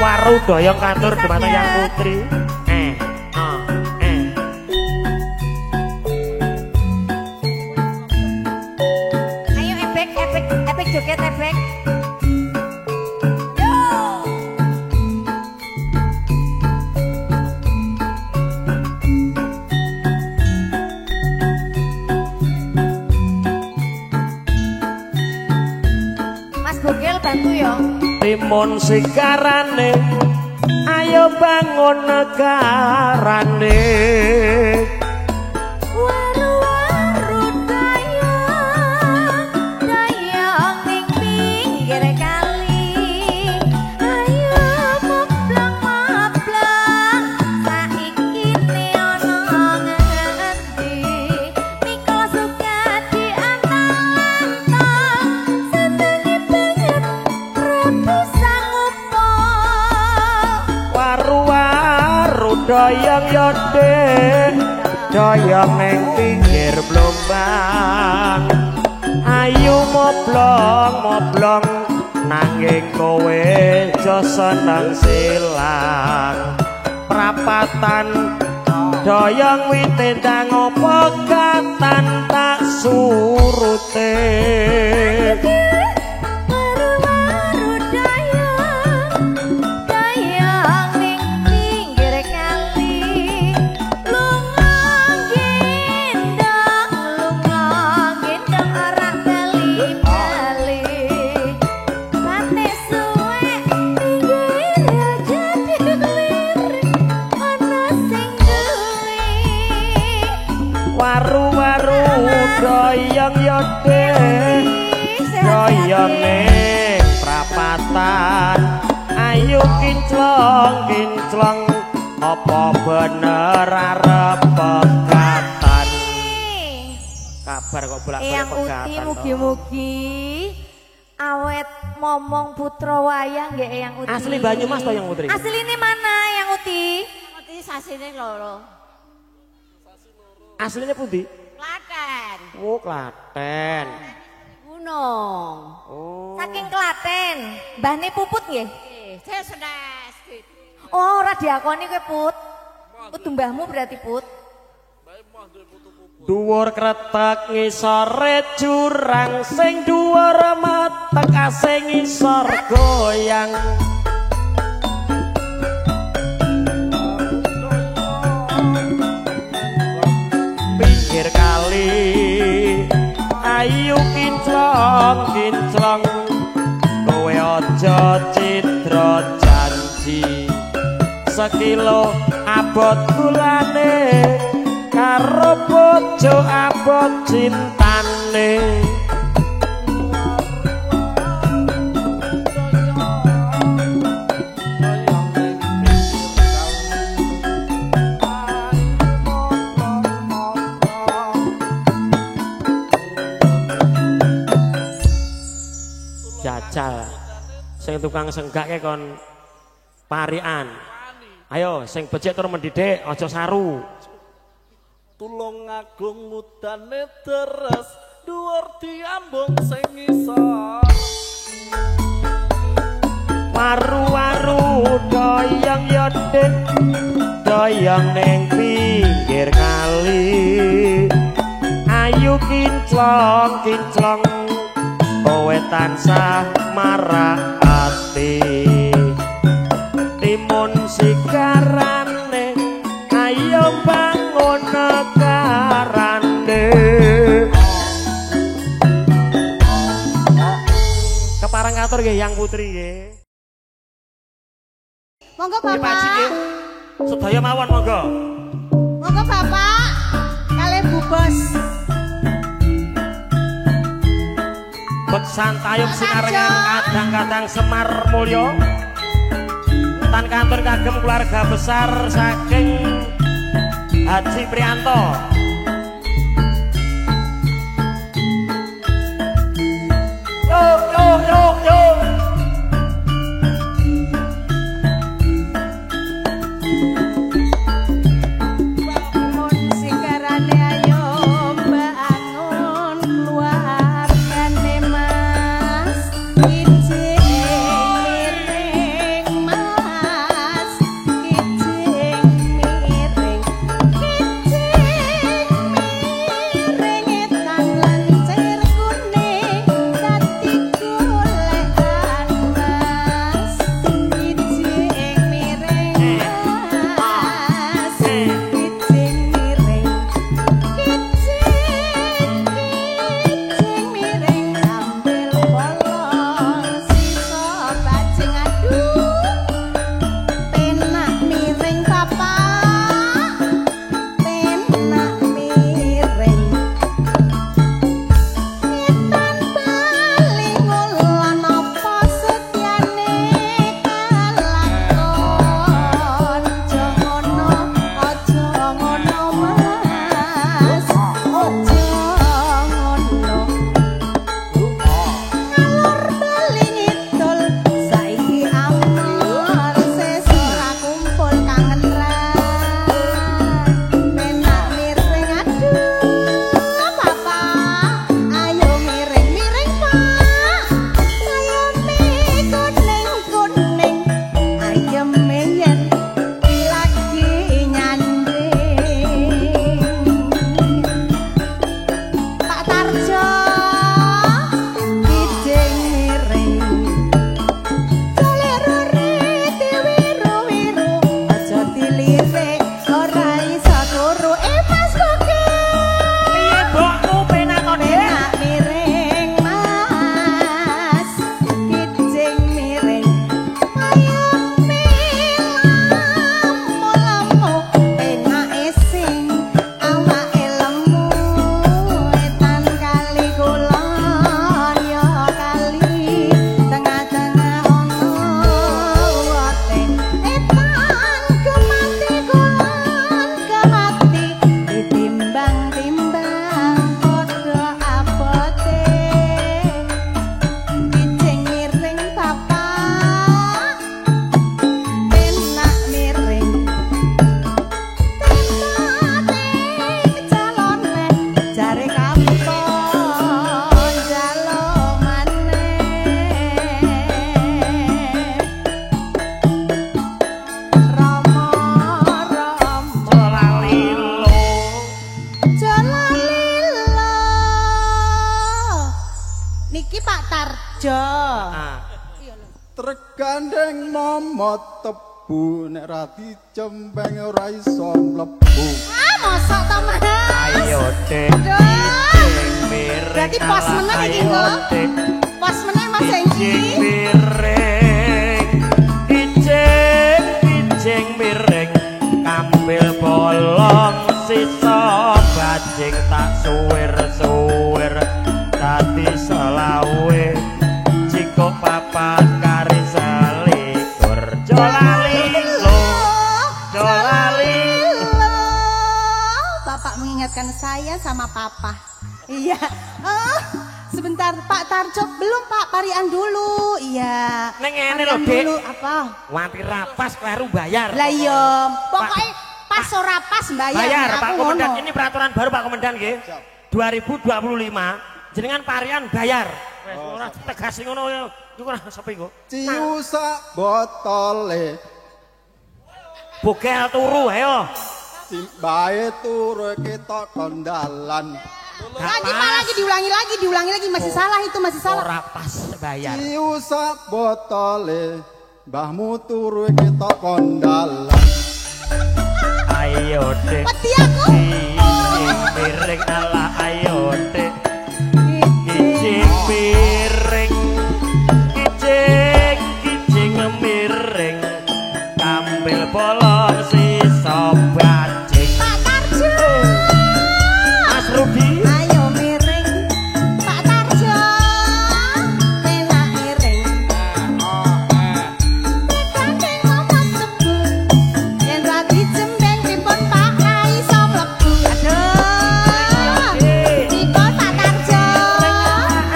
Waru doyong katur dumateng Yang Putri. Ayo ebek ebek ebek joget ebek. Yo. Mas Bogel bantu yo. Timun sikarane ayo bangun negarane. Waru-waru dayang dayang ning pinggir kali. Ayo moblang moblang saiki ne ana ngendi. Mikul Sukadi antang-antang senenge banget rebusan ngopo. Waru-waru doyong yo Dik, doyong ning pinggir blombang. Ayo moblong moblong nanging kowe aja seneng silang. Prapatan doyong wite ndang opo katan tak surute. Waru-waru dayang dayang ning pinggir kali. Lunga gendong ora bali-bali. Batik suwek pinggir aja dilirik ana sing duwe. Waru-waru doyong yo Dik, doyong ning prapatan. Ayo kinclong kinclong apa bener arep pegatan. Kabar kok bolak-balik Eyang Uti pegatan. Mugi-mugi awet momong putra wayang nggih Eyang Uti. Asli Banyumas to Yang Putri? Asline mana Eyang Uti? Uti sasine loro. Asline pundi? Klaten. Oh, Klaten. Gunung. Oh. Saking Klaten. Mbahne Puput nggih? Nggih, saya senes. Oh, ora diakoni kowe Put. Kudu mbahmu berarti Put. Dhuwur kretek ngisore jurang sing dhuwur metek ase ngisor goyang. Pinggir kali ayu kinclong kinclong kowe aja cidra janji. Sekilo abot gulane karo bojo abot cintane. Jajal sing tukang senggake kon parian. Ayo sing becik tur mendidik aja saru. Tulung agung udane deres dhuwur diambung sing ngisor. Waru-waru doyong yo Dik, doyong ning pinggir kali. Ayu kinclong kinclong kowe tansah marak ati. Timun sikarane ayo bangun negarane. Kepareng katur nggih Yang Putri nggih. Monggo Nggih Pak Haji Bapak. nggih. Sedaya mawon monggo. Monggo Bapak kalih Bu Bos. Beksan tayub sinarengan kadang-kadang Semar Mulya. Tan kantor kagem keluarga besar saking Haji Prianto. Yo yo yo yo. Mun sikarane ayo bangun keluargane Mas. Ijing miring marang Tarjo. Ah. Tergandeng momot tebu nek ra dicembeng ora iso mlebu. Ah, mosok to, Mas. Ayo Dik. Aduh. Berarti pos meneh iki engko. Pos meneh Mas Hengki. Miring. Ijing, ijing miring. Kambil bolong sisa bajing tak suwir-suwir dadi selawe. Jiko papat kari selikur. Jolali lo, jolali. Bapak mengingatkan saya sama papa. Iya. Oh, sebentar Pak Tarjo belum Pak, parian dulu. Iya. Neng ngene lho, Parian Dik. dulu apa? Wanti rapas kleru bayar. Lah iya, pokoknya pas ora pas bayar. Bayar Aku Pak Komandan, ngono. ini peraturan baru Pak Komandan nggih. 2025 jenengan parian bayar. Wes ora tegas ngono ya. Iku ora sepi kok. Ciu sak botole Bogel turu ayo. simbahe turu ketok kondalan. Lagi Pak, lagi diulangi lagi masih salah itu, masih salah. Ora pas bayar. Ciu sak botole mbahmu turu ketok kondalan. Ayo Dik. Wedi aku. Ijing piring ala ayo Dik. Ijing piring. Ijing ijing miring. Kambil bolong sisa bajing. Pak Tarjo. Mas Rudi. Ayo miring Pak Tarjo. Penak miring. Gandeng momot tebu. Yen ra dijembeng pripun Pak ra iso mlebu. Aduh. Pripun Pak Tarjo?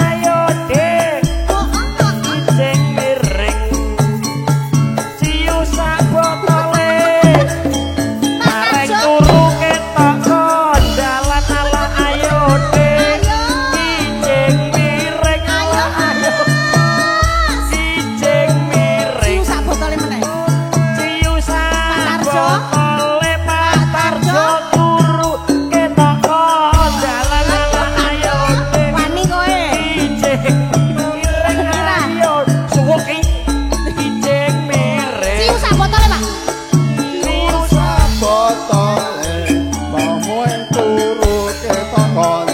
Ayo Dik. Oh, oh, oh, oh. Ijing miring. Ciu sak botole. Pak Bareng Tarjo. turu ketok kondalan ala ayo Dik. Ayo. Ijing miring Ayo ala ayo. Mas. Ijing miring. Ciu sak botole meneh. Ciu sak Tarjo. botole Pak Tarjo turu ketok kondalan ala ayo Dik. Wani kowe. Ijing miring ayo. Suwuk iki. Ijing miring. Ciu sak botole, Pak. Ciu Sak botole mbahmu turu ketok kondalan.